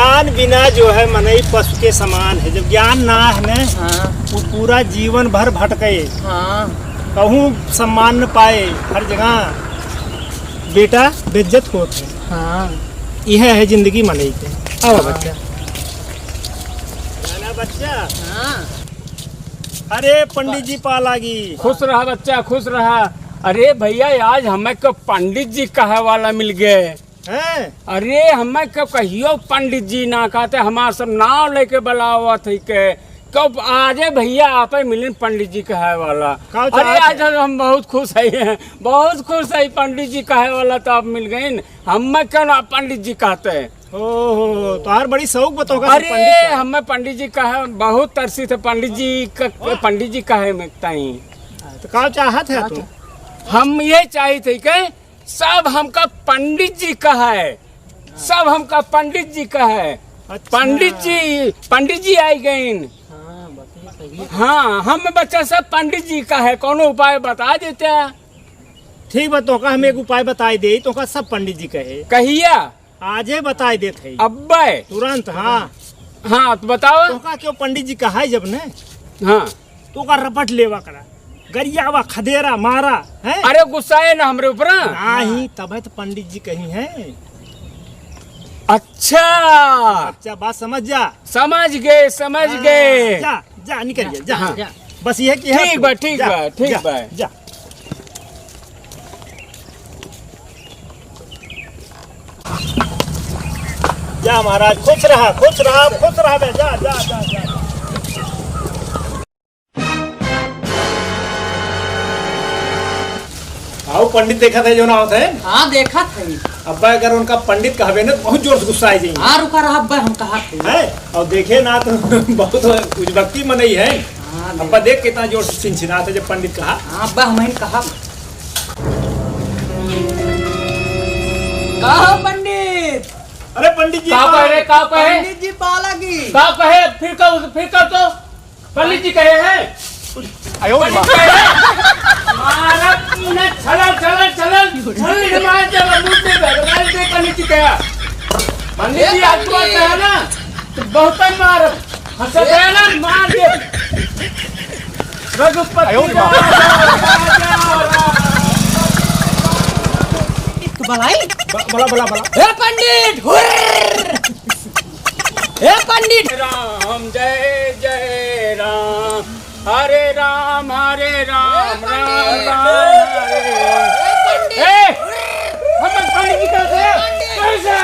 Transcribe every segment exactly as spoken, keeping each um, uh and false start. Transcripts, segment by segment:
ज्ञान बिना जो है मनई पशु के समान है। जब ज्ञान ना है ना, हाँ। वो पूरा जीवन भर भटके, हाँ। कहूँ सम्मान न पाए, हर जगह बेटा बेइज्जत होत है। हाँ। यह है जिंदगी मनई के। आओ हाँ। बच्चा। ना बच्चा। हाँ। अरे पंडित जी पा लागी। खुश रहा बच्चा, खुश रहा। अरे भैया, आज हमें को पंडित जी कहे वाला मिल गए। हैं? अरे, हमें को कहियो पंडित जी ना कहते, हमार सब नाव लेके बुलावत है के। कब आजे भैया आपे मिलिन पंडित जी कहे वाला। का अरे, चाहत आज है? हम बहुत खुश है, बहुत खुश है, पंडित जी कहे वाला तो आप मिल गइन। हमें क्यों ना पंडित जी कहते? ओहो, तोहार बड़ी शौक बताओ का अरे, पंडित का? हमें पंडित जी कहे, बहुत तरसी थे पंडित जी क-, पंडित जी कहे में ताई। तो का चाहत है तू? हम ये चाहित है के सब हमका पंडित जी कहे, सब हमका पंडित जी कहे। अच्छा। पंडित जी, पंडित जी आई गइन। हाँ, बस ये सही है। हाँ, हम बच्चा सब पंडित जी कहे, कौनो उपाय बता देते। ठीक बा, तोका हम एक उपाय बताई दे, तोका सब पंडित जी कहे। कहिया? आजे बताई देत है। अब्बे? तुरंत, हाँ। हाँ, तो बताओ। तोका क्यों पंडित जी कहा है जब ने? हाँ। तो ओकर रपट लेवा करा, गरियावा, खदेरा, मारा, हैं? अरे गुस्साए ना हमरे ऊपर। नहीं, तबे तो पंडित जी कही हैं। अच्छा। अच्छा, बात समझ जा। समझ गए, समझ हाँ, गए। जा, जा, निकल जा, जा। हाँ। बस ये कि है ठीक तू। बा, ठीक जा, बा, ठीक जा, बा। जा। जा महाराज, खुश रहा, खुश रहा, खुश रहा बे, जा, जा, जा, जा। आओ पंडित देखत है जो ना होत है। हाँ, देखत है। अब्बा अगर उनका पंडित कहबे ना, बहुत जोर से गुस्सा आ जाएंगे। हाँ, रुका रहा अब्बा, हम कहत है। है? और देखे ना तो बहुत उजबकती मनई है। हाँ, अब्बा देख कितना जोर से चिनचिनात है जब पंडित कहा। हाँ, अब्बा हम ही कहा। का हो पंडित? अरे पंडित जी, का कहे रे, का कहे? पंडित जी पाला की। का कहे? फिर का, फिर का तो? पंडित जी कहे हैं। आयो रे माँ। पंडित कहे हैं। मारा तूने छलल, छलल, छलल, छलल के मार दिया, मुंह पे गाली दे, पंडित जी कहे। पंडित जी, ए, आज को पंडित। कहे ना, तो बहुत मार, हंस ए, रहे ना, मार दे। रघुपति आयो रे माँ। राजा, राजा, राजा। एक बलाई। ब-, बला, बला, बला। ए पंडित, हुर्र। हे पंडित। राम जय जय राम, हरे राम हरे राम, राम राम हरे हरे। हे पंडित। ए, हम पंडित जी कहते हैं। कैसे?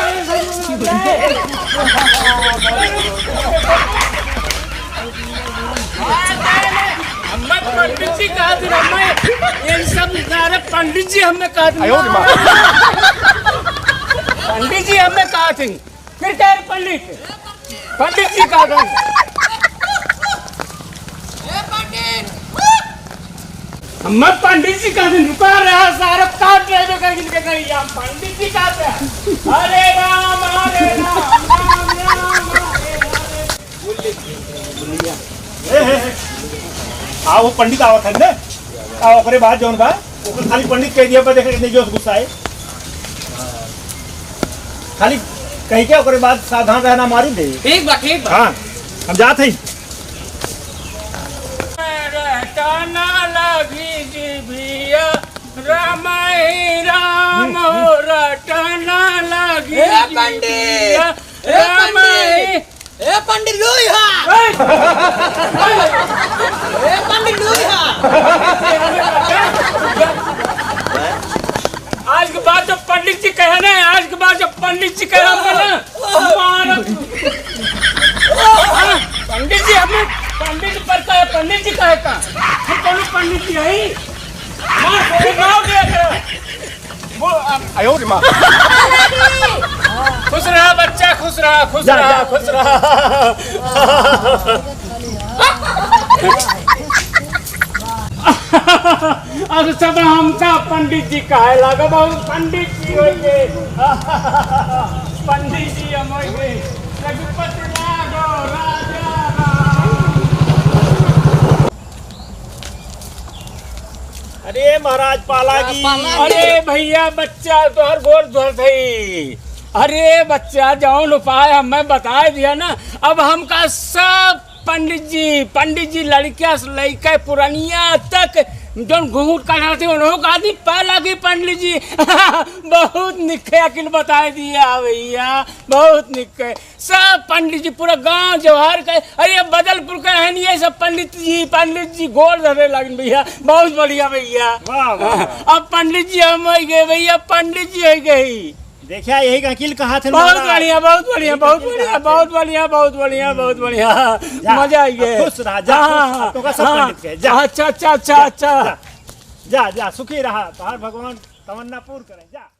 हमें पंडित जी कहत हैं, हमें ये सब सारे पंडित जी हमें कहत हैं। आयो रे माँ। पंडित जी हमें कहत हैं। फिर कहे पंडित, पंडित जी कहत हैं। हमें पंडित जी कहत हैं, रुका रहा, सारा काट रहे थे, कहीं इनके कहीं, हम पंडित जी कहत हैं। हरे राम, हरे राम, राम राम, हरे हरे। ए, ए, ए। आ, वो पंडित आवत है ने? आ, ओकरे बाद जौन बा, ओकर खाली पंडित कह दिया, पर देखे कितने जोश गुस्सा है। खाली कही के ओकरे बाद सावधान रहना, मारी दे। ठीक बा, ठीक बा। हाँ, हम जात हई। रटना लागी जी भिया, राम ही राम हो, रटना लागी ए जी पंडित, भिया, ए राम पंडित। ही ए पंडित लोई हा। ए! ए पंडित लोई हा। आज के बाद जब पंडित जी कहे ना, आज के बाद जब पंडित जी कहे ना, मार। पंडित जी हमें, पंडित पर का है, पंडित जी कहे का? हम कोनो पंडित जी हई? मार, मार दे कर। वो, आ, आयो रे माँ। खुश रहा बच्चा, खुश रहा, खुश जा, रहा, जा। खुश रहा। अब सब हमका पंडित जी कहे लागब, हम पंडित जी होइगे। पंडित जी हम होइगे। रघुपति राघव राजा राम। अरे महाराज पाला की। पाला की। अरे भैया, बच्चा तोहर गोर धोत हई। अरे बच्चा, जौन उपाय हमें बताए दिया ना, अब हमका सब पंडित जी, पंडित जी लड़किया से लइके पुरनिया तक जौन घूंघट काढ़त थे, उन्हों का आदमी पै लागी पंडित जी। बहुत निखे अकिल बताए दिया भैया, बहुत निखे। सब पंडित जी, पूरा गांव जवार के, अरे बदलपुर के हैं ये सब पंडित जी, पंडित जी गोड़ धरे लागिन भैया। बहुत बढ़िया भैया। वाह, वाह, वाह। अब पंडित जी हम होइ गए भैया, पंडित जी होइ गए। देखिया, यही का अकिल कहा थे बहुत महाराज। बढ़िया, बहुत बढ़िया, यही का बहुत अकिल बढ़िया, कहा थे। बहुत बढ़िया, बहुत बढ़िया, बहुत बढ़िया। जा, मजा आई गए। अब खुश रहा, जा, हाँ, खुश, हाँ, अब तो का सब हाँ। पंडित के, जा। अच्छा, अच्छा, अच्छा, जा, अच्छा। जा, जा, जा, सुखी रहा, तोहार भगवान तमन्ना पूर्ण करें, जा।